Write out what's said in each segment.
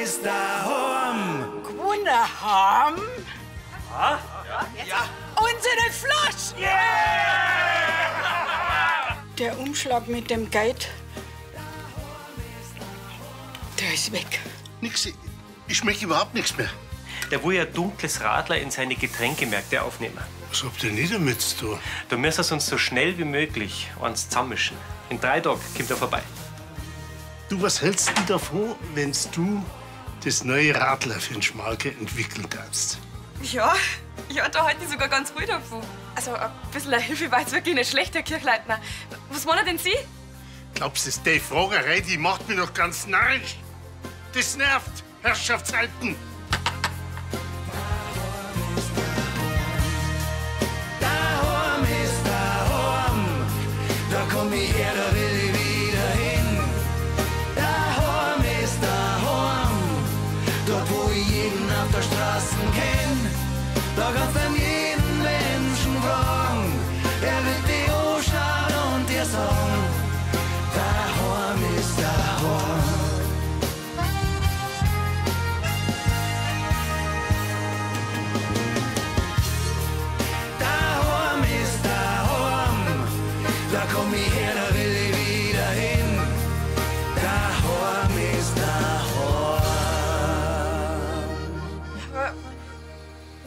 ist daheim. Gewonnen haben? Ja? Ja. Unsere Flaschen! Yeah! Der Umschlag mit dem Geld, der ist weg. Nix, ich schmecke überhaupt nichts mehr. Der will ja dunkles Radler in seine Getränkemärkte aufnehmen. Was habt ihr nicht damit zu tun? Da müssen wir uns so schnell wie möglich eins zusammenmischen. In 3 Tagen kommt er vorbei. Du, was hältst du davon, wenn du das neue Radler für den Schmalke entwickeln darfst? Ja, ja, da halte ich sogar ganz ruhig davon. Also ein bisschen eine Hilfe war jetzt wirklich nicht schlecht, Herr Kirchleitner. Was meinen denn Sie? Glaubst du, die Fragerei, die macht mich doch ganz narrisch? Das nervt, Herrschaftszeiten. Daheim ist daheim, da komm ich her, da will ich wieder hin. Daheim ist daheim, dort wo ich jeden auf der Straße kenn. Da kannst du jeden Menschen fragen, er wird dich anschauen und dir sagen, daheim ist daheim. Daheim ist daheim, da komm ich her, da will ich wieder hin. Daheim ist daheim. Aber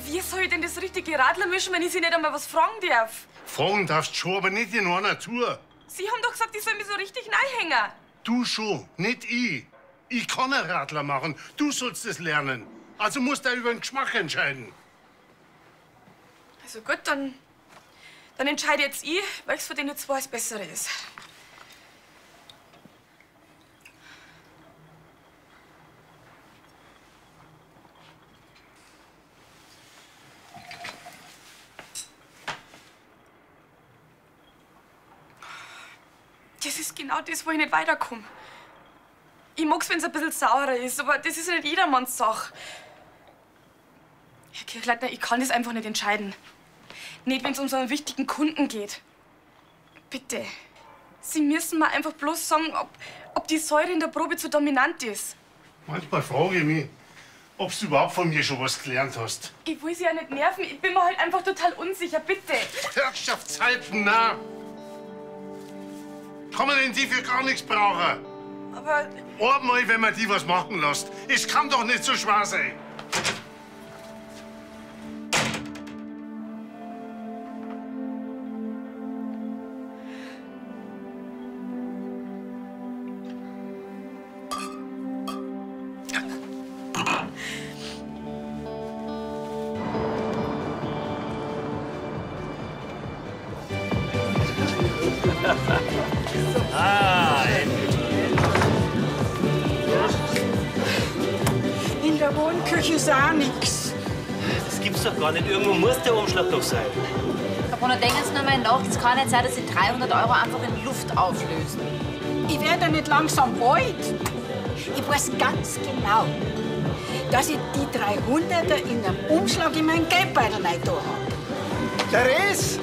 wie soll ich denn das richtige Radler mischen, wenn ich Sie nicht einmal was fragen darf? Fragen darfst schon, aber nicht in einer Tour. Sie haben doch gesagt, ich soll mich so richtig reinhängen. Du schon, nicht ich. Ich kann ein Radler machen, du sollst es lernen. Also musst du über den Geschmack entscheiden. Also gut, dann entscheide jetzt ich, welches von denen zwei das Bessere ist. Das ist genau das, wo ich nicht weiterkomme. Ich mag's, wenn's ein bisschen saurer ist, aber das ist ja nicht jedermanns Sache. Herr Kirchleitner, ich kann das einfach nicht entscheiden. Nicht, wenn's um so einen wichtigen Kunden geht. Bitte. Sie müssen mir einfach bloß sagen, ob die Säure in der Probe zu dominant ist. Manchmal frage ich mich, ob du überhaupt von mir schon was gelernt hast. Ich will Sie ja nicht nerven, ich bin mir halt einfach total unsicher, bitte. Herrschaftszeiten, na! Kann man denn die für gar nichts brauchen? Aber... Einmal, wenn man die was machen lässt. Es kann doch nicht so schwer sein. Ah, endlich. In der Wohnküche ist auch nix. Das gibt's doch gar nicht. Irgendwo muss der Umschlag doch sein. Herr Brunner, denken Sie nur mal nach. Es kann nicht sein, dass Sie 300 € einfach in Luft auflösen. Ich werde nicht langsam alt. Ich weiß ganz genau, dass ich die 300er in einem Umschlag in meinen Geldbeutel rein da hab. Therese,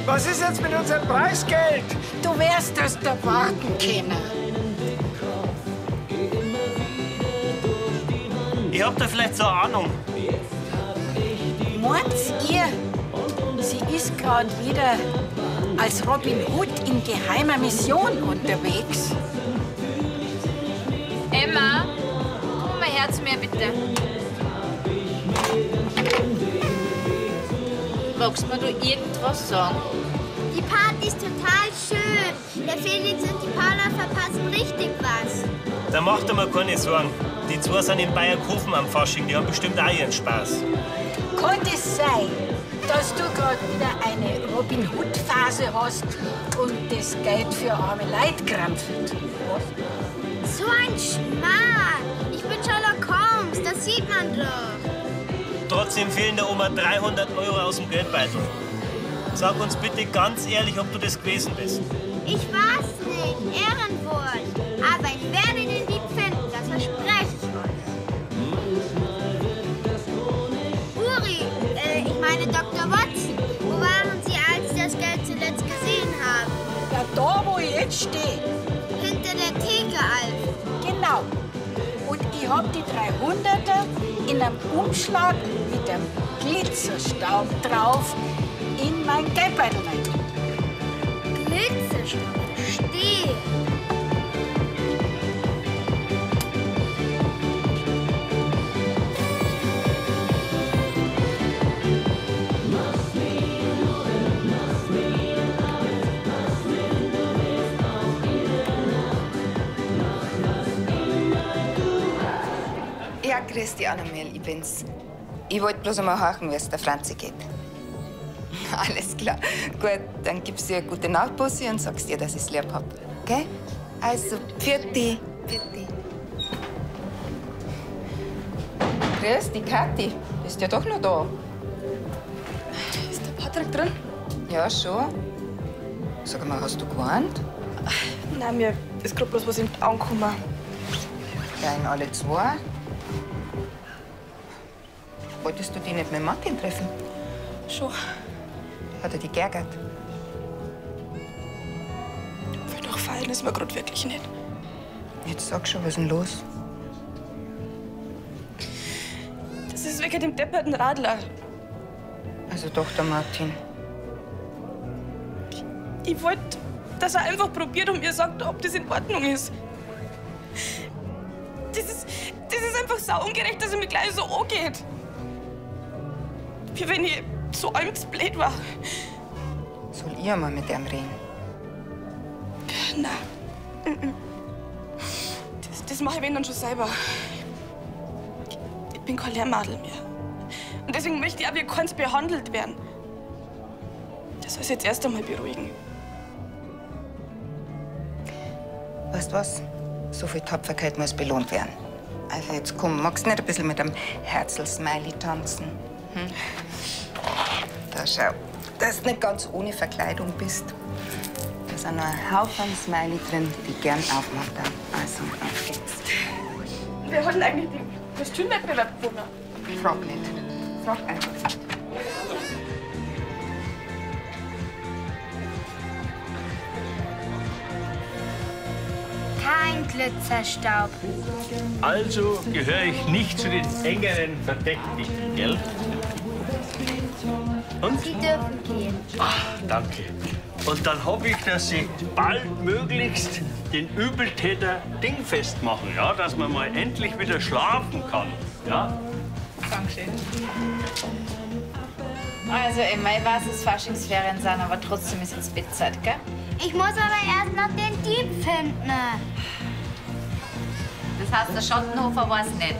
was ist jetzt mit unserem Preisgeld? Du wirst das da warten können. Ich hab da vielleicht so eine Ahnung. Meint ihr, sie ist gerade wieder als Robin Hood in geheimer Mission unterwegs? Emma, komm mal her zu mir, bitte. Magst du mir da irgendwas sagen? Die Party ist total schön. Der Felix und die Paula verpassen richtig was. Da macht er mir keine Sorgen. Die zwei sind in Bayerkofen am Fasching. Die haben bestimmt auch ihren Spaß. Könnte es sein, dass du gerade wieder eine Robin Hood-Phase hast und das Geld für arme Leute krampft? Was? So ein Schmarrn! Ich bin Sherlock Holmes, das sieht man doch. Trotzdem fehlen der Oma 300 € aus dem Geldbeutel. Sag uns bitte ganz ehrlich, ob du das gewesen bist. Ich war's nicht, Ehrenwort. Aber ich werde den Dieb finden, das verspreche ich euch. Uri, ich meine Dr. Watson, wo waren Sie, als Sie das Geld zuletzt gesehen haben? Ja, da, wo ich jetzt stehe. Hinter der Theke, Alf. Genau. Und ich Ich hab die 300er in einem Umschlag mit einem Glitzerstaub drauf in mein Geldbeutel rein. Glitzerstaub, verstehe. Ja, grüß dich, Annabel, ich bin's. Ich wollte bloß einmal horchen, wie es der Franzi geht. Alles klar. Gut, dann gibst du ihr eine gute Nacht, Bussi, und sagst ihr, dass ich's lieb hab. Okay? Also, pfiat di. Pfiat di. Grüß dich, Kathi. Bist ja doch noch da. Ist der Patrick drin? Ja, schon. Sag mal, hast du gewarnt? Nein, mir ist grad bloß was in die Augen gekommen. Ja, in alle zwei. Wolltest du dich nicht mit Martin treffen? Schon. Hat er dich geärgert? Will doch feiern ist mir grad wirklich nicht. Jetzt sag schon, was ist denn los? Das ist wegen dem depperten Radler. Also doch, der Martin. Ich wollte, dass er einfach probiert und mir sagt, ob das in Ordnung ist. Das ist einfach sau ungerecht, dass er mir gleich so angeht. Wie wenn ich so blöd war. Soll ich einmal mit ihm reden? Nein. Das mache ich wenn dann schon selber. Ich bin kein Lehrmadel mehr. Und deswegen möchte ich auch, wie keins behandelt werden. Das soll sich jetzt erst einmal beruhigen. Weißt du was? So viel Tapferkeit muss belohnt werden. Also jetzt komm, magst du nicht ein bisschen mit einem Herzl-Smiley tanzen? Hm? Da schau, dass du nicht ganz ohne Verkleidung bist. Da sind noch ein Haufen Smiley drin, die ich gern aufmachen. Also, auf geht's. Wer hat denn eigentlich den Kostümwettbewerb gewonnen? Frag nicht. Frag einfach nicht. Kein Glitzerstaub. Also gehöre ich nicht zu den engeren Verdächtigen, gell? Und? Sie dürfen gehen. Ach, danke. Und dann hoffe ich, dass Sie baldmöglichst den Übeltäter dingfest machen, ja? Dass man mal endlich wieder schlafen kann, ja? Dankeschön. Also, Emma, ich weiß, dass Faschingsferien sind, aber trotzdem ist jetzt Bettzeit, gell? Ich muss aber erst noch den Dieb finden. Das heißt, der Schottenhofer war's nicht.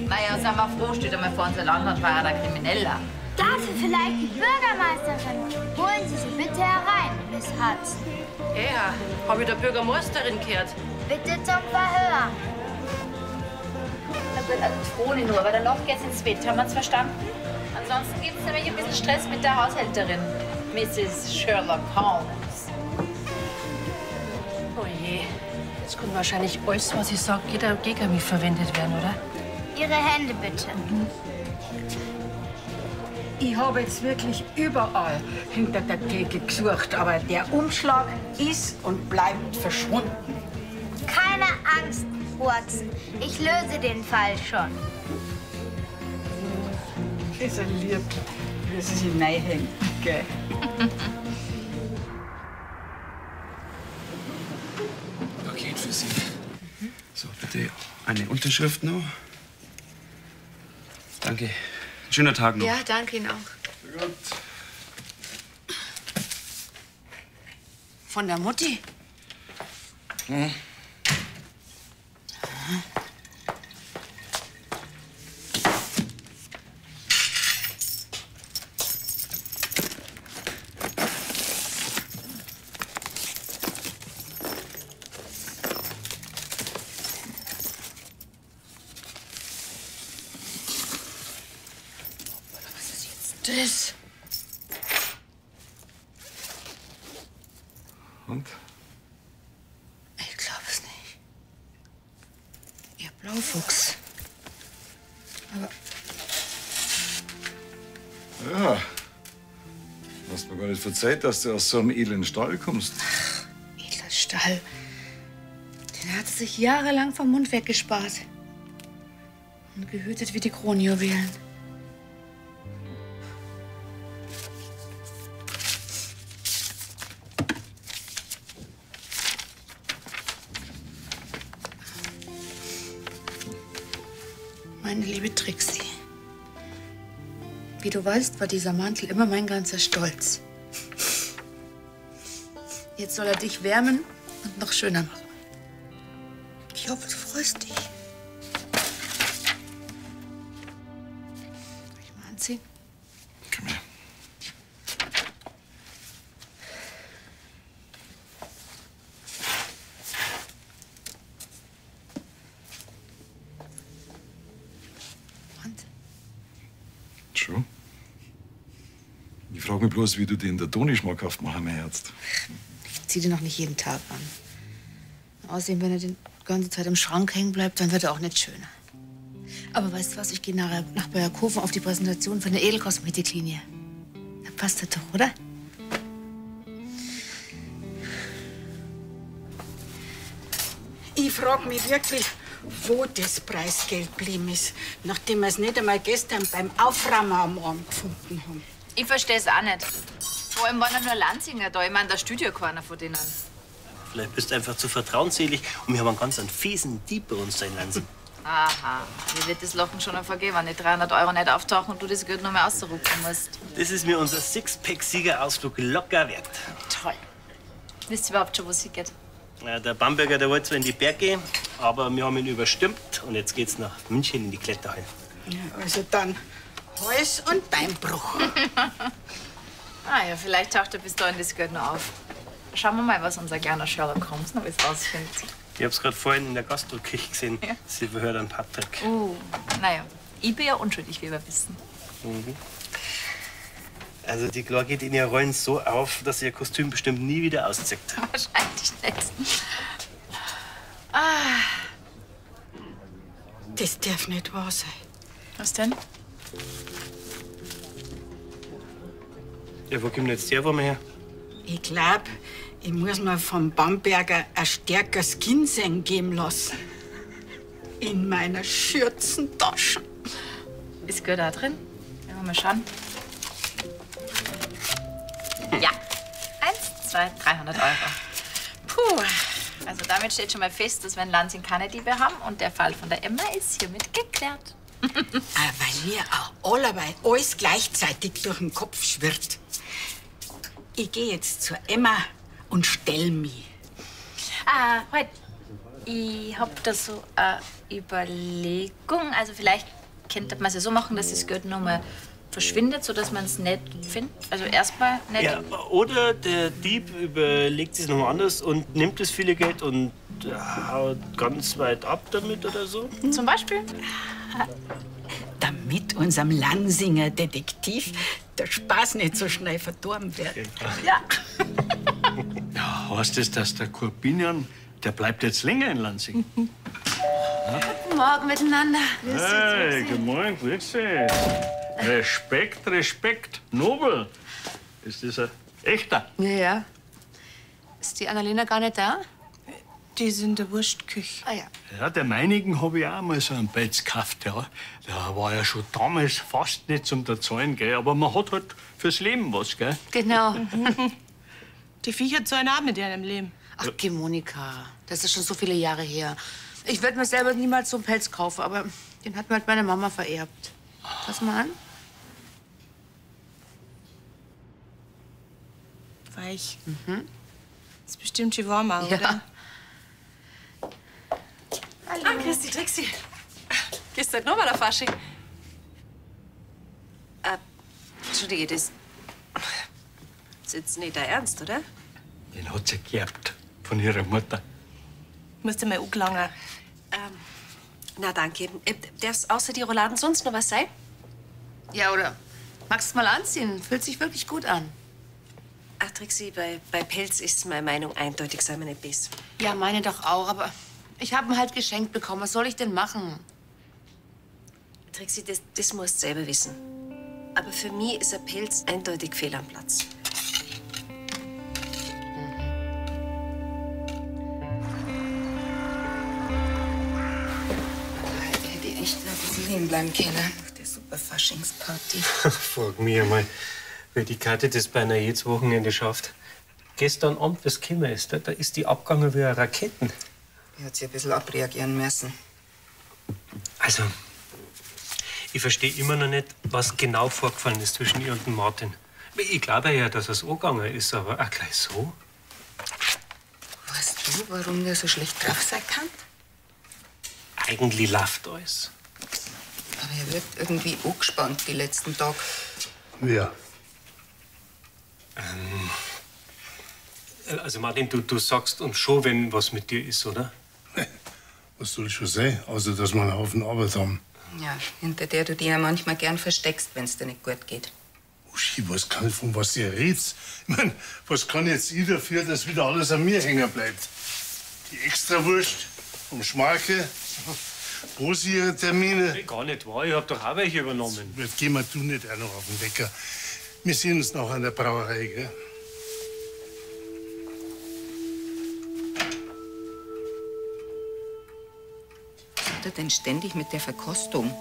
Naja, sind wir froh, steht einmal vor, unser Landrat war ja der Krimineller. Dafür vielleicht die Bürgermeisterin. Holen Sie sie bitte herein, Miss Hudson. Ja, hab ich der Bürgermeisterin gehört. Bitte zum Verhör. Na gut, also Throne nur, aber danach geht's ins Bett. Haben wir uns verstanden? Ansonsten gibt's nämlich ein bisschen Stress mit der Haushälterin, Mrs. Sherlock Holmes. Oh je, jetzt kommt wahrscheinlich alles, was ich sag, gegen mich verwendet werden, oder? Ihre Hände bitte. Mhm. Ich habe jetzt wirklich überall hinter der Theke gesucht, aber der Umschlag ist und bleibt verschwunden. Keine Angst, Watson. Ich löse den Fall schon. Ist ja lieb, wie sie sich reinhängt, gell? Paket für Sie. So, bitte eine Unterschrift noch. Danke. Schöner Tag noch. Ja, danke Ihnen auch. Gut. Von der Mutti? Hm. Das? Und? Ich glaube es nicht. Ihr Blaufuchs. Aber Ja. Du hast mir gar nicht verzeiht, dass du aus so einem edlen Stall kommst. edler Stall. Den hat sie sich jahrelang vom Mund weggespart. Und gehütet wie die Kronjuwelen. Meine liebe Trixie, wie du weißt, war dieser Mantel immer mein ganzer Stolz. Jetzt soll er dich wärmen und noch schöner machen. Ich hoffe, du freust dich. Soll ich mal anziehen? Komm her. Und? Schon. Ich frage mich bloß, wie du den der Toni schmackhaft machen herzt. Ich zieh den noch nicht jeden Tag an. Außerdem, wenn er die ganze Zeit im Schrank hängen bleibt, dann wird er auch nicht schöner. Aber weißt du was, ich gehe nachher nach Berghofen auf die Präsentation von der Edelkosmetiklinie. Da passt das doch, oder? Ich frage mich wirklich, wo das Preisgeld geblieben ist, nachdem wir es nicht einmal gestern beim Aufräumen am Abend gefunden haben. Ich verstehe es auch nicht. Vor allem waren ja nur Lanzinger da. Ich meine, da steht ja keiner von denen. Vielleicht bist du einfach zu vertrauensselig und wir haben einen ganz einen fiesen Dieb bei uns da in Lansing. Aha, mir wird das Lachen schon noch vergehen, wenn die 300 Euro nicht auftauchen und du das Geld noch mehr ausrupfen musst. Das ist mir unser Sixpack-Siegerausflug locker wert. Toll. Wisst ihr überhaupt schon, wo es hingeht? Ja, der Bamberger, der wollte zwar in die Berge gehen, aber wir haben ihn überstimmt und jetzt geht's nach München in die Kletterhalle. Ja, also dann Hals- und Beinbruch. Ah ja, vielleicht taucht er bis dahin das Geld noch auf. Schauen wir mal, was unser kleiner Sherlock Holmes noch alles rausfindet. Ich hab's gerade vorhin in der Gastroküche gesehen. Ja. Sie verhört an Patrick. Oh, naja, ich bin ja unschuldig, wie wir wissen. Mhm. Also die Chlor geht in ihren Rollen so auf, dass sie ihr Kostüm bestimmt nie wieder auszieht. Wahrscheinlich nicht. Ah. Das darf nicht wahr sein. Was denn? Ja, wo kommt denn jetzt der Wurm her? Ich glaub, ich muss mir vom Bamberger ein stärkeres Ginseng geben lassen. In meiner Schürzentasche. Ist Geld auch drin? Ja, mal schauen. Ja. 1, 2, 300 Euro. Puh. Also damit steht schon mal fest, dass wir in Lansing keine Diebe haben und der Fall von der Emma ist hiermit geklärt. Ah, weil mir auch allerweil alles gleichzeitig durch den Kopf schwirrt. Ich gehe jetzt zur Emma und stell mich. Ah, halt. Ich hab da so eine Überlegung. Also vielleicht könnte man es ja so machen, dass das Geld noch mal verschwindet, sodass man es nicht findet. Also erstmal nicht. Ja, oder der Dieb überlegt sich noch mal anders und nimmt das viele Geld und haut ganz weit ab damit oder so. Zum Beispiel? Damit unserem Lansinger Detektiv der Spaß nicht so schnell verdorben wird. Ja. Ja, heißt das, dass der Corbinian, der bleibt jetzt länger in Lansing? Guten Morgen miteinander. Hey, guten Morgen, grüß dich. Respekt, Respekt, Nobel. Ist das ein echter? Ja, ja. Ist die Annalena gar nicht da? Die sind in der Wurstküche. Ah ja. Ja, der meinigen habe ich auch mal so einen Pelz gekauft. Ja. Der war ja schon damals fast nicht zum Erzahlen, gell? Aber man hat halt fürs Leben was, gell? Genau. Die Viecher zahlen auch mit ihrem Leben. Ach, geh, Monika, das ist schon so viele Jahre her. Ich werde mir selber niemals so einen Pelz kaufen, aber den hat mir halt meine Mama vererbt. Fass mal an. Weich. Mhm. Ist bestimmt schon warm, auch, Ja. oder? Hallo. Ah, Christi, Trixi. Gehst du heute nochmal auf Fasching? Entschuldige, das ist jetzt nicht dein Ernst, oder? Den hat sie geerbt von ihrer Mutter. Musst du mal angelangen. Na, danke. Darf's außer die Rouladen sonst noch was sein? Ja, oder? Magst du mal anziehen? Fühlt sich wirklich gut an. Ach, Trixi, bei Pelz ist meine Meinung eindeutig, sei mir nicht böse. Ja, meine doch auch, aber ich habe ihn halt geschenkt bekommen. Was soll ich denn machen? Trixi, das musst du selber wissen. Aber für mich ist ein Pelz eindeutig fehl am Platz. echt noch ein bisschen liegen bleiben können. Auf der super Faschingsparty. Frag mich einmal, wie die Kathi das beinahe jedes Wochenende schafft. Gestern Abend, was gekommen ist, da ist die abgegangen wie eine Raketen. Die hat sich ein bisschen abreagieren müssen. Also, ich verstehe immer noch nicht, was genau vorgefallen ist zwischen ihr und dem Martin. Ich glaube ja, dass es angegangen ist, aber auch gleich so. Weißt du, warum der so schlecht drauf sein kann? Eigentlich läuft alles. Aber er wirkt irgendwie angespannt die letzten Tage. Wer? Also Martin, du sagst uns schon, wenn was mit dir ist, oder? Was soll schon sein, außer dass wir einen Haufen Arbeit haben. Ja, hinter der du dich ja manchmal gern versteckst, wenn's dir nicht gut geht. Uschi, was kann ich, von was ihr redet? Ich mein, was kann jetzt ich dafür, dass wieder alles an mir hängen bleibt? Die Extrawurst vom Schmarke, wo sie ihre Termine. Gar nicht wahr, ich hab doch auch welche übernommen. Jetzt geh mir du nicht auch noch auf den Wecker. Wir sehen uns noch an der Brauerei, gell? Was hat er denn ständig mit der Verkostung?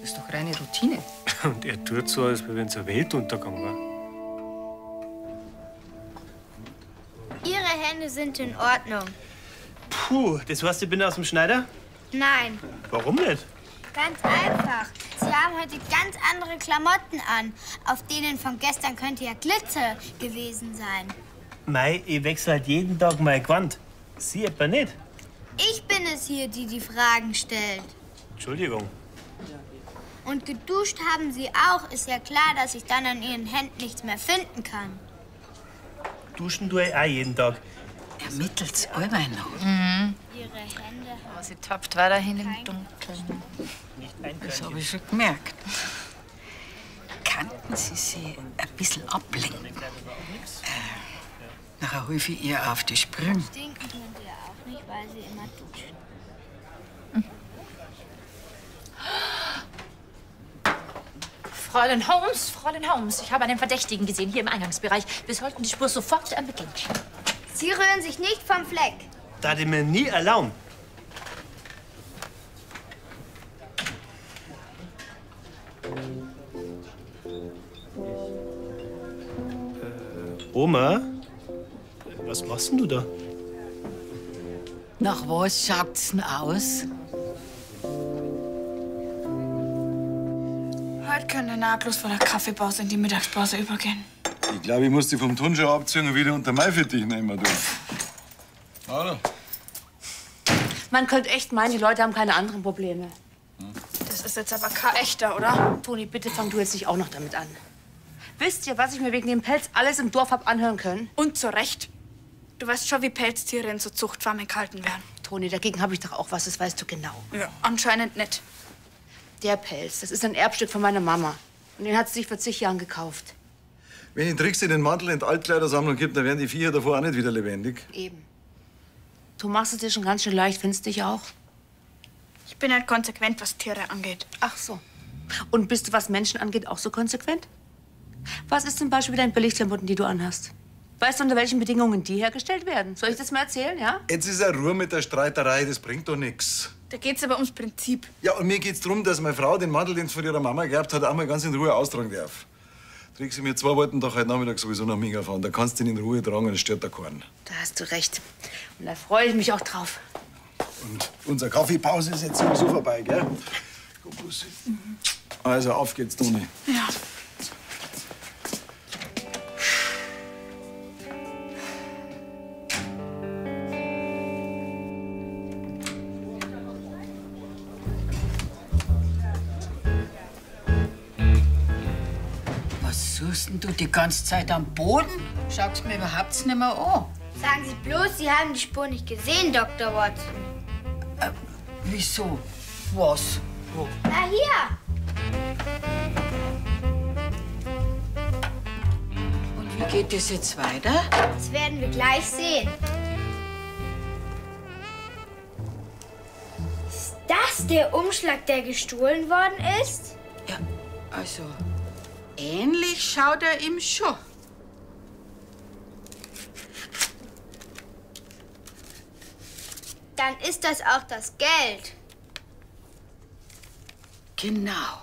Das ist doch reine Routine. Und er tut so, als wenn es ein Weltuntergang war. Ihre Hände sind in Ordnung. Puh, das heißt, ich bin aus dem Schneider? Nein, Warum nicht? ganz einfach. Sie haben heute ganz andere Klamotten an. Auf denen von gestern könnte ja Glitzer gewesen sein. Mei, ich wechsle halt jeden Tag mein Gewand. Sie etwa nicht. Ich bin es hier, die die Fragen stellt. Entschuldigung. Und geduscht haben Sie auch. Ist ja klar, dass ich dann an Ihren Händen nichts mehr finden kann. Duschen tue ich auch jeden Tag. Ermittelt's allweil noch. Mhm. Ihre Hände. Aber sie tappt weiterhin im Dunkeln. Das habe ich schon gemerkt. Könnten Sie sie ein bisschen ablenken? Nachher helfe ich ihr auf die Sprünge. Stinken tun sie ja auch nicht, weil sie immer duschen. Fräulein Holmes, Fräulein Holmes, ich habe einen Verdächtigen gesehen hier im Eingangsbereich. Wir sollten die Spur sofort ermitteln. Sie rühren sich nicht vom Fleck. Da ich mir nie erlauben. Oma, was machst denn du da? Nach was schaut's denn aus? Heute können wir nahtlos von der Kaffeepause in die Mittagspause übergehen. Ich glaube, ich muss die vom Turnschuh abziehen und wieder unter mein Fittich nehmen, du. Hallo. Man könnte echt meinen, die Leute haben keine anderen Probleme. Das ist jetzt aber kein echter, oder? Toni, bitte fang du jetzt nicht auch noch damit an. Wisst ihr, was ich mir wegen dem Pelz alles im Dorf hab anhören können? Und zu Recht. Du weißt schon, wie Pelztiere in so Zuchtfarmen gehalten werden. Toni, dagegen habe ich doch auch was, das weißt du genau. Ja, anscheinend nicht. Der Pelz, das ist ein Erbstück von meiner Mama. Und den hat sie sich vor zig Jahren gekauft. Wenn ich Trixie den Mantel in die Altkleidersammlung gibt, dann werden die Viecher davor auch nicht wieder lebendig. Eben. Du machst es dir schon ganz schön leicht, findest du dich auch? Ich bin halt konsequent, was Tiere angeht. Ach so. Und bist du, was Menschen angeht, auch so konsequent? Was ist zum Beispiel mit deinen Billigklamotten, die du anhast? Weißt du, unter welchen Bedingungen die hergestellt werden? Soll ich das mal erzählen, ja? Jetzt ist ja Ruhe mit der Streiterei, das bringt doch nichts. Da geht's aber ums Prinzip. Ja, und mir geht's drum, dass meine Frau den Mantel, den sie von ihrer Mama geerbt hat, auch mal ganz in Ruhe austragen darf. Trixie, wir zwei wollten doch heute Nachmittag sowieso nach Minga fahren. Da kannst du ihn in Ruhe tragen und es stört da keinen. Da hast du recht. Und da freue ich mich auch drauf. Und unsere Kaffeepause ist jetzt sowieso vorbei, gell? Komm, Bussi. Also, auf geht's, Toni. Ja. Was suchst denn du die ganze Zeit am Boden? Schaust mir überhaupt nicht mehr an. Sagen Sie bloß, Sie haben die Spur nicht gesehen, Dr. Watson. Wieso? Was? Wo? Na hier. Und wie geht es jetzt weiter? Das werden wir gleich sehen. Ist das der Umschlag, der gestohlen worden ist? Ja, also ähnlich schaut er ihm schon. Dann ist das auch das Geld. Genau.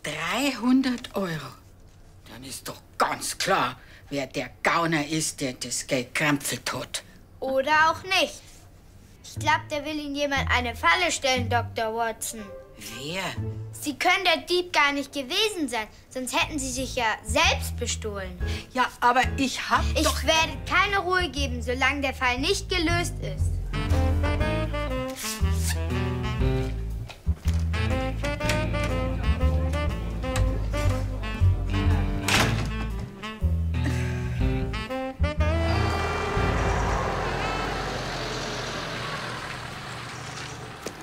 300 Euro. Dann ist doch ganz klar, wer der Gauner ist, der das Geld krampfelt hat. Oder auch nicht. Ich glaube, da will Ihnen jemand eine Falle stellen, Dr. Watson. Wer? Sie können der Dieb gar nicht gewesen sein, sonst hätten Sie sich ja selbst bestohlen. Ja, aber ich hab Ich werde keine Ruhe geben, solange der Fall nicht gelöst ist.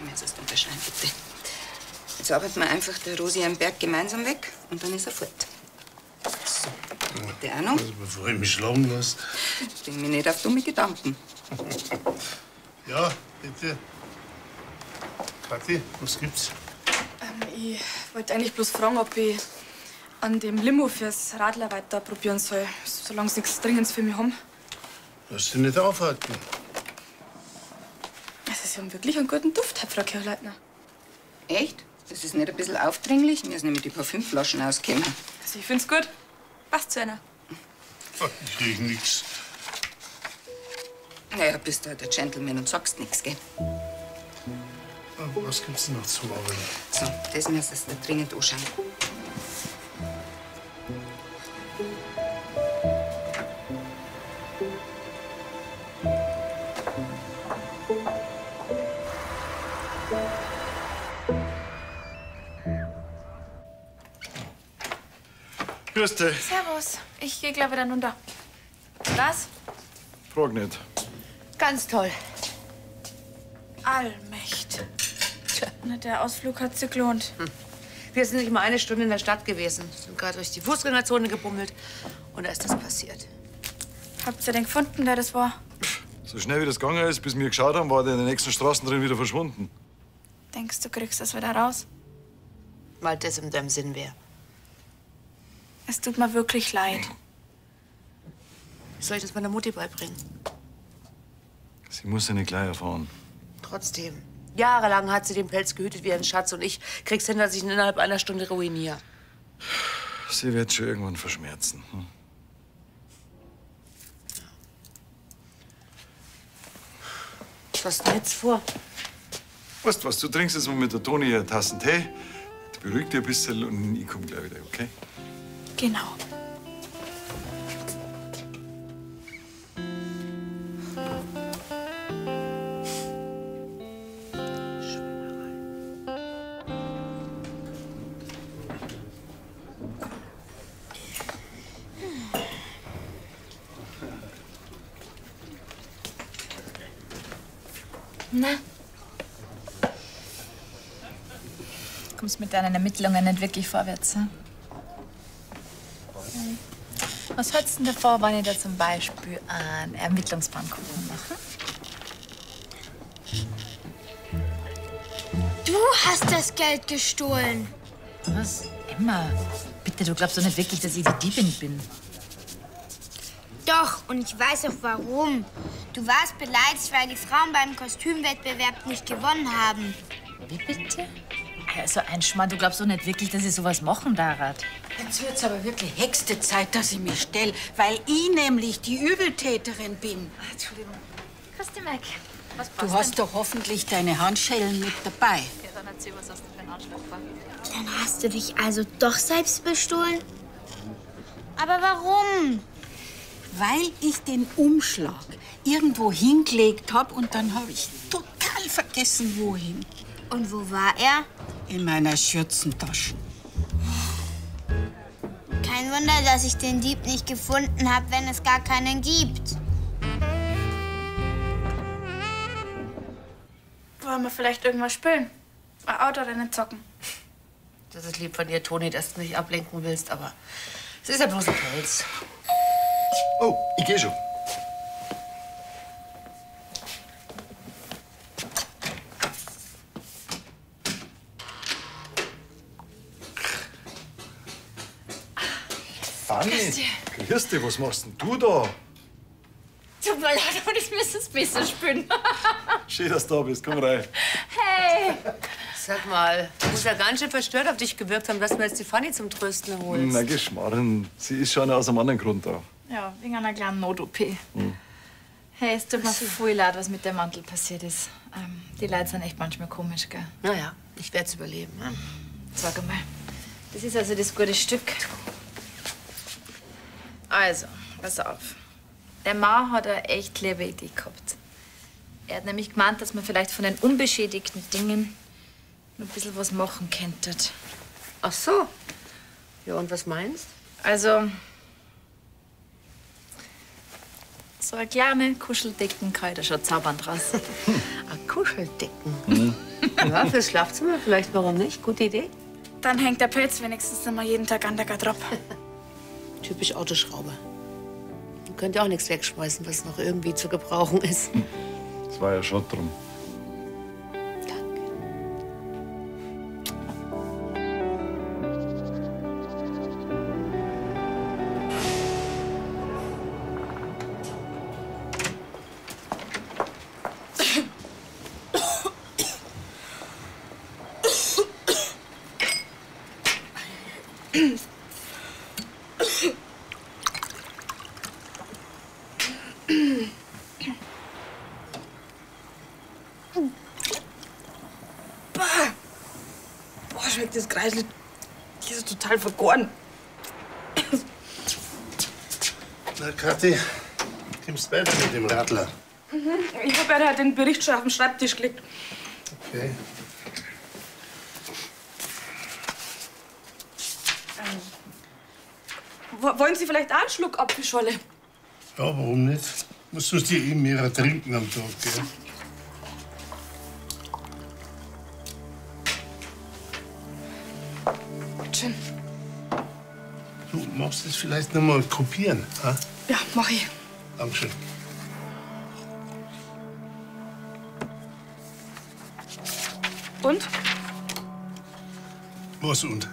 Jetzt erst unterschreiben, bitte. Jetzt arbeiten wir einfach der Rosi am Berg gemeinsam weg und dann ist er fort. So, bitte auch noch. Also, bevor ich mich schlagen lasse. Bring mich nicht auf dumme Gedanken. Ja, bitte. Kathi, was gibt's? Ich wollte eigentlich bloß fragen, ob ich an dem Limo fürs Radler weiter probieren soll, solange sie nichts Dringendes für mich haben. Lass dich nicht aufhalten. Also, Sie haben wirklich einen guten Duft, Herr Frau Kirchleitner. Echt? Das ist nicht ein bisschen aufdringlich? Mir sind nämlich die Parfümflaschen ausgekommen. Also, ich find's gut. Passt zu einer. Ich riech nix. Naja, bist du halt ein Gentleman und sagst nix, gell? Was gibt's denn noch zum Arbeiten? So, das müsstest du dir dringend anschauen. Grüß dich. Servus. Ich geh gleich wieder runter. Was? Frag nicht. Ganz toll. Allmächt. Na, der Ausflug hat sich gelohnt. Wir sind nicht mal eine Stunde in der Stadt gewesen, sind gerade durch die Fußgängerzone gebummelt und da ist das passiert. Habt ihr den gefunden, der das war? So schnell wie das gegangen ist, bis wir geschaut haben, war der in den nächsten Straßen drin wieder verschwunden. Denkst du, kriegst das wieder raus? Weil das in deinem Sinn wäre. Es tut mir wirklich leid. Wie soll ich das meiner Mutti beibringen? Sie muss ja nicht gleich erfahren. Trotzdem. Jahrelang hat sie den Pelz gehütet wie ein Schatz und ich krieg's hin, dass ich ihn innerhalb einer Stunde ruiniere. Sie wird schon irgendwann verschmerzen. Hm? Was hast du denn jetzt vor? Weißt du was, du trinkst jetzt mal mit der Toni eine Tasse Tee. Die beruhigt dich ein bisschen und ich komm gleich wieder, okay? Genau. Na? Kommst mit deinen Ermittlungen nicht wirklich vorwärts, hm? Was hältst du denn davor, wenn ich da zum Beispiel einen Ermittlungspfannkuchen mache? Du hast das Geld gestohlen. Was? Emma, bitte, du glaubst doch nicht wirklich, dass ich die Diebin bin. Doch, und ich weiß auch warum. Du warst beleidigt, weil die Frauen beim Kostümwettbewerb nicht gewonnen haben. Wie bitte? Also ein Schmarrn, du glaubst doch nicht wirklich, dass ich sowas machen darf. Jetzt wird's aber wirklich höchste Zeit, dass ich mich stell, weil ich nämlich die Übeltäterin bin. Entschuldigung. Grüß dich, Mike. Was Du hast doch hoffentlich deine Handschellen mit dabei. Ja, dann erzähl, was hast du für einen Anschlag vor? Dann hast du dich also doch selbst bestohlen? Aber warum? Weil ich den Umschlag irgendwo hingelegt hab und dann habe ich total vergessen, wohin. Und wo war er? In meiner Schürzentasche. Kein Wunder, dass ich den Dieb nicht gefunden habe, wenn es gar keinen gibt. Wollen wir vielleicht irgendwas spielen? Ein Autorennen zocken. Das ist lieb von dir, Toni, dass du mich ablenken willst, aber es ist ja bloß ein Pelz. Oh, ich geh schon. Fanny, grüß dich, was machst denn du da? Tut mir leid, aber ich müsste es besser spielen. Schön, dass du da bist. Komm rein. Hey! Sag mal, du musst ja ganz schön verstört auf dich gewirkt haben, dass du mir jetzt die Fanny zum Trösten holst. Na, Geschmarren. Sie ist schon aus einem anderen Grund da. Ja, wegen einer kleinen Not-OP. Hey, es tut mir voll leid, was mit dem Mantel passiert ist. Die Leute sind echt manchmal komisch, gell? Naja, ich werd's überleben. Ne? Sag einmal, das ist also das gute Stück. Also, pass auf. Der Mann hat eine echt liebe Idee gehabt. Er hat nämlich gemeint, dass man vielleicht von den unbeschädigten Dingen noch ein bisschen was machen könnte. Ach so. Ja, und was meinst? Also, so eine kleine Kuscheldecken kann ich da schon zaubern draus. Ah, Kuscheldecken? Ja, fürs Schlafzimmer vielleicht, warum nicht? Gute Idee. Dann hängt der Pelz wenigstens immer jeden Tag an der Garderobe. Typisch Autoschrauber. Man könnte auch nichts wegschmeißen, was noch irgendwie zu gebrauchen ist. Das war ja schon drum. Bah. Boah, schmeckt das Kreisel. Die ist total vergoren. Na, Kathi, kommst weiter mit dem Radler. Mhm. Ich hab ja den Bericht schon auf den Schreibtisch gelegt. Okay. Wollen Sie vielleicht auch einen Schluck Apfelscholle? Ja, warum nicht? Musst du dir eh mehr trinken am Tag, gell? Schön. Du magst das vielleicht noch mal kopieren, ha? Ja, mach ich. Dankeschön. Und? Was und?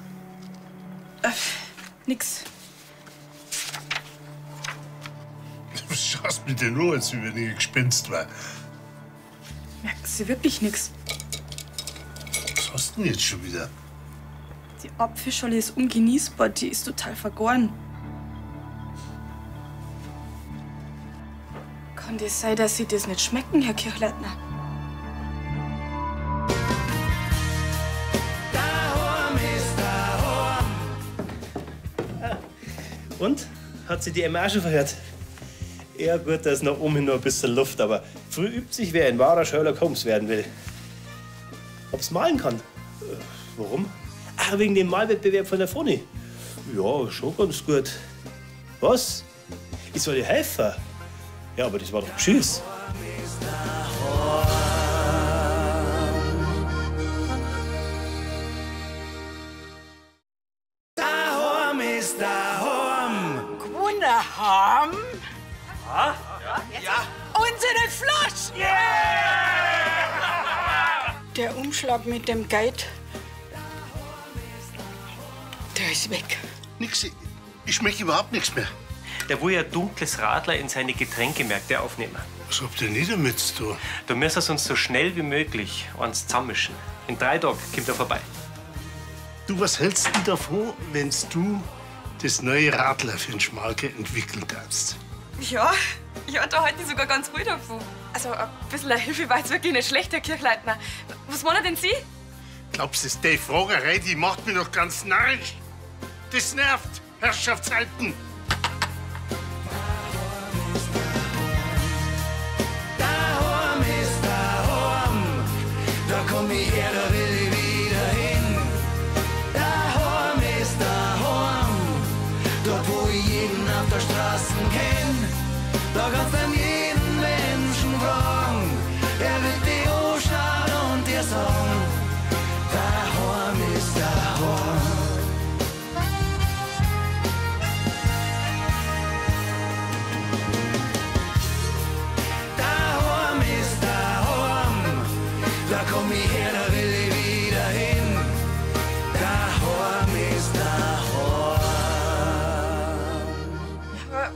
Nix. Du schaust mich denn nur, als wenn ich ein Gespenst war. Merken Sie wirklich nix? Was hast du denn jetzt schon wieder? Die Apfelscholle ist ungenießbar, die ist total vergoren. Kann das sein, dass Sie das nicht schmecken, Herr Kirchleitner? Daheim ist daheim. Und? Hat sie die Emma auch schon verhört? Ja, gut, da ist nach oben hin noch ein bisschen Luft, aber früh übt sich, wer ein wahrer Sherlock Holmes werden will. Ob's malen kann? Warum? Ach, wegen dem Malwettbewerb von der Foni. Ja, schon ganz gut. Was? Ich soll dir helfen? Ja, aber das war doch Beschiss. Daheim ist daheim. Gewonnen haben Ah? ja. Unsere Flaschen! Yeah! Der Umschlag mit dem Geld, der ist weg. Nix, ich schmecke überhaupt nichts mehr. Der will ja dunkles Radler in seine Getränkemärkte aufnehmen. Was habt ihr nicht damit zu tun? Da müssen wir uns so schnell wie möglich eins zusammenmischen. In 3 Tagen kommt er vorbei. Du, was hältst du davon, wenn du das neue Radler für den Schmalke entwickeln darfst? Ja, ja, da halte ich sogar ganz viel davon. Also ein bisschen eine Hilfe war jetzt wirklich nicht schlecht, Herr Kirchleitner. Was meinen denn Sie? Glaubst du, die Fragerei, die macht mich doch ganz narrisch? Das nervt, Herrschaftszeiten. Daheim ist daheim. Da komm ich her, da will ich wieder hin. Daheim ist daheim. Dort, wo ich jeden auf der Straße kenn. Da kannst du jeden Menschen fragen. Er wird dich anschauen und dir sagen: Daheim ist daheim. Daheim ist daheim. Da komm ich her, da will ich wieder hin. Daheim ist daheim. Aber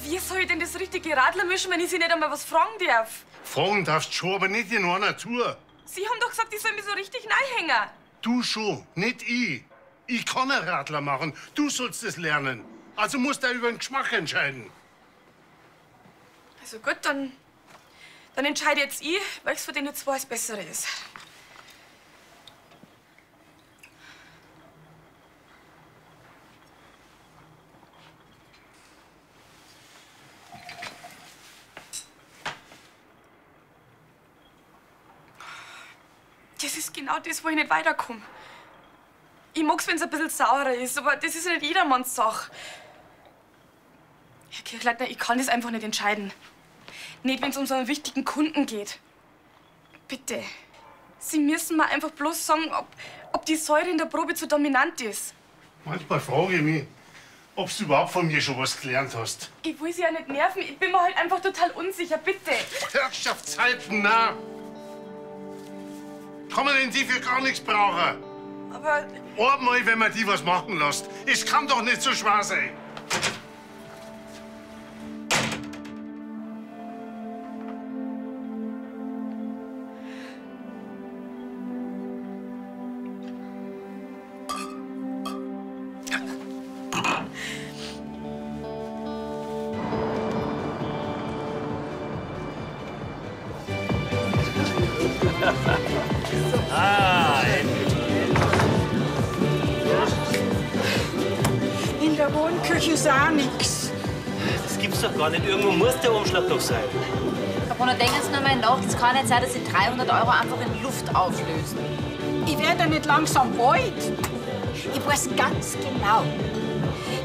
wie soll ich denn das richtige Radler mischen, wenn ich Sie nicht einmal was fragen darf? Fragen darfst schon, aber nicht in einer Tour. Sie haben doch gesagt, ich soll mich so richtig reinhängen. Du schon, nicht ich. Ich kann ein Radler machen, du sollst es lernen. Also musst du über den Geschmack entscheiden. Also gut, dann entscheide jetzt ich, welches von denen zwei das Bessere ist. Das ist genau das, wo ich nicht weiterkomme. Ich mag's, wenn's ein bisschen saurer ist, aber das ist ja nicht jedermanns Sache. Herr Kirchleitner, ich kann das einfach nicht entscheiden. Nicht, wenn's um so einen wichtigen Kunden geht. Bitte. Sie müssen mir einfach bloß sagen, ob die Säure in der Probe zu dominant ist. Manchmal frage ich mich, ob du überhaupt von mir schon was gelernt hast. Ich will Sie ja nicht nerven, ich bin mir halt einfach total unsicher, bitte. Herrschaftszeiten, na! Kann man denn die für gar nichts brauchen? Aber... Einmal, wenn man die was machen lässt. Es kann doch nicht so schwer sein. Ah, endlich. In der Wohnküche ist auch nichts. Das gibt's doch gar nicht. Irgendwo muss der Umschlag doch sein. Herr Brunner, denken Sie nur mal nach. Es kann nicht sein, dass Sie 300 € einfach in Luft auflösen. Ich werde nicht langsam alt. Ich weiß ganz genau,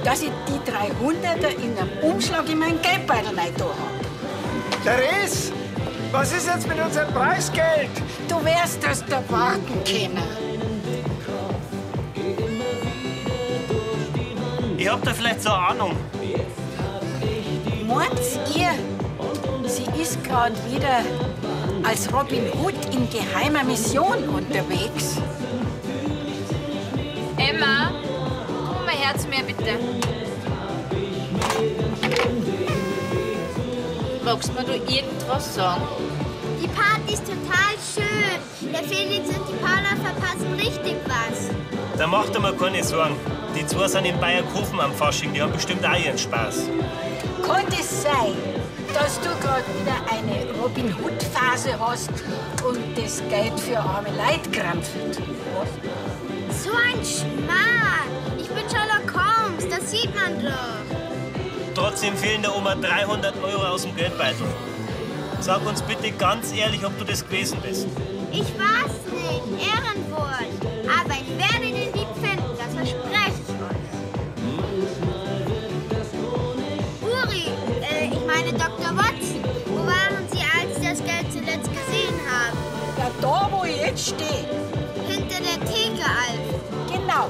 dass ich die 300er in einem Umschlag in meinen Geldbeutel rein da hab. Therese, was ist jetzt mit unserem Preisgeld? Du wirst das erwarten können. Ich hab da vielleicht so eine Ahnung. Meint ihr, sie ist gerade wieder als Robin Hood in geheimer Mission unterwegs? Emma, komm mal her zu mir, bitte. Magst du mir da irgendwas sagen? Die Party ist total schön. Der Felix und die Paula verpassen richtig was. Da macht er mir keine Sorgen. Die zwei sind in Bayerkofen am Fasching, die haben bestimmt auch ihren Spaß. Könnte es sein, dass du gerade wieder eine Robin Hood-Phase hast und das Geld für arme Leute krampft? Was? So ein Schmarrn! Ich bin Sherlock Holmes, das sieht man doch. Trotzdem fehlen der Oma 300 € aus dem Geldbeutel. Sag uns bitte ganz ehrlich, ob du das gewesen bist. Ich war's nicht, Ehrenwort. Aber ich werde den Dieb finden, das verspreche ich euch. Uri, ich meine Dr. Watson, wo waren Sie, als Sie das Geld zuletzt gesehen haben? Ja, da, wo ich jetzt stehe. Hinter der Theke also. Genau.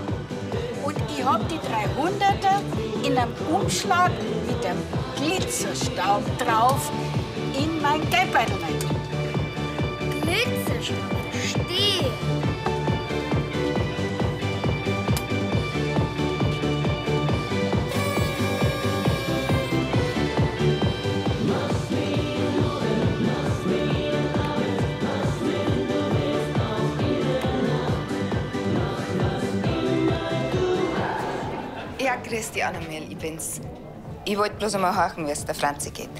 Und ich hab die 300er in einem Umschlag mit einem Glitzerstaub drauf in mein Geldbeutel rein. Glitzerstaub, verstehe. Ja, grüß dich, Annabel, ich bin's. Ich wollte bloß einmal horchen, wie es der Franzi geht.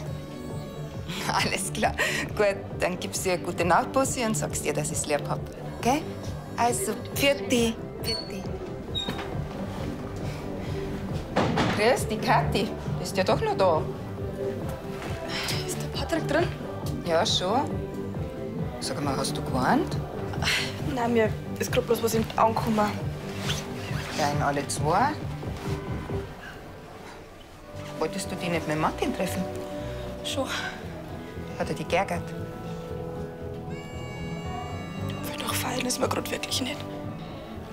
Alles klar. Gut, dann gibst du ihr eine gute Nacht, Bussi, und sagst ihr, dass ich's lieb hab. Okay? Also, pfiat di. Pfiat di. Grüß dich, Kathi. Bist ja doch noch da. Ist der Patrick drin? Ja, schon. Sag mal, hast du gewarnt? Nein, mir ist grad bloß was in die Augen gekommen. Ja, in alle zwei. Wolltest du dich nicht mit Martin treffen? Schon. Hat er dich geärgert? Will doch feiern ist mir grad wirklich nicht.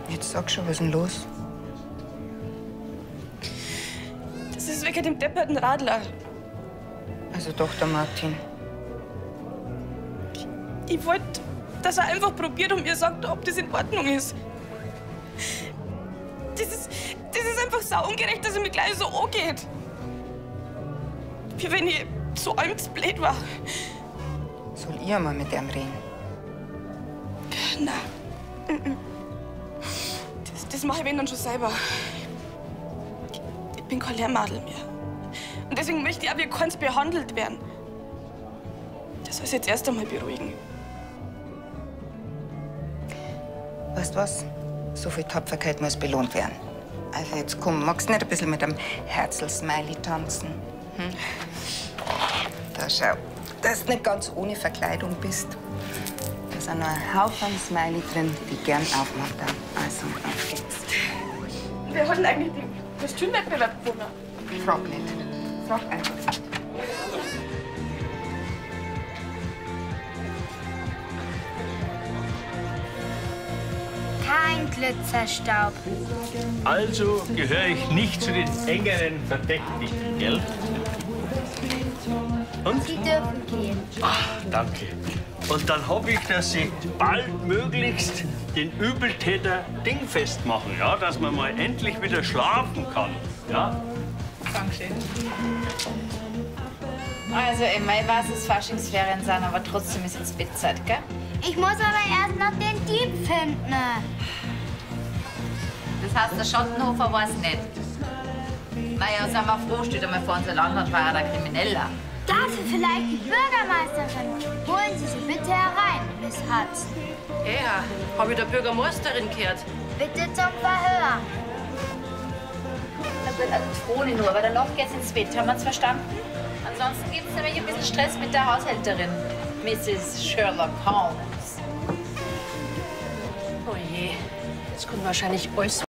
Jetzt sag schon, was ist denn los? Das ist wegen dem depperten Radler. Also doch, der Martin. Ich wollte, dass er einfach probiert und mir sagt, ob das in Ordnung ist. Das ist einfach sau ungerecht, dass er mir gleich so angeht. Wie wenn ich so blöd war. Soll ich einmal mit ihm reden? Nein. Das mache ich wenn dann schon selber. Ich bin kein Lehrmadel mehr. Und deswegen möchte ich auch, wie keins behandelt werden. Das soll sich jetzt erst einmal beruhigen. Weißt du was? So viel Tapferkeit muss belohnt werden. Also jetzt komm, magst du nicht ein bisschen mit einem Herzl-Smiley tanzen? Hm? Da schau, dass du nicht ganz ohne Verkleidung bist. Da sind noch ein Haufen Smiley drin, die ich gern aufmachen darf. Also, auf geht's. Wer hat denn eigentlich den Kostümwettbewerb gewonnen? Frag nicht. Frag einfach nicht. Kein Glitzerstaub. Also gehöre ich nicht zu den engeren Verdächtigen, gell? Und? Sie dürfen gehen. Ach, danke. Und dann hoffe ich, dass Sie baldmöglichst den Übeltäter dingfest machen, ja? Dass man mal endlich wieder schlafen kann, ja? Dankeschön. Also, Emma, ich weiß, dass Faschingsferien sind, aber trotzdem ist jetzt Bettzeit, gell? Ich muss aber erst noch den Dieb finden. Das heißt, der Schottenhofer war's nicht. Naja, sind wir froh, steht einmal vor unser Land, war er der Krimineller. Dafür vielleicht die Bürgermeisterin. Holen Sie sie bitte herein, Miss Hudson. Ja, hab ich der Bürgermeisterin gehört. Bitte zum Verhör. Na gut, also Throne nur, aber danach geht's ins Bett. Haben wir uns verstanden? Ansonsten gibt's nämlich ein bisschen Stress mit der Haushälterin, Mrs. Sherlock Holmes. Oh je, jetzt kommt wahrscheinlich alles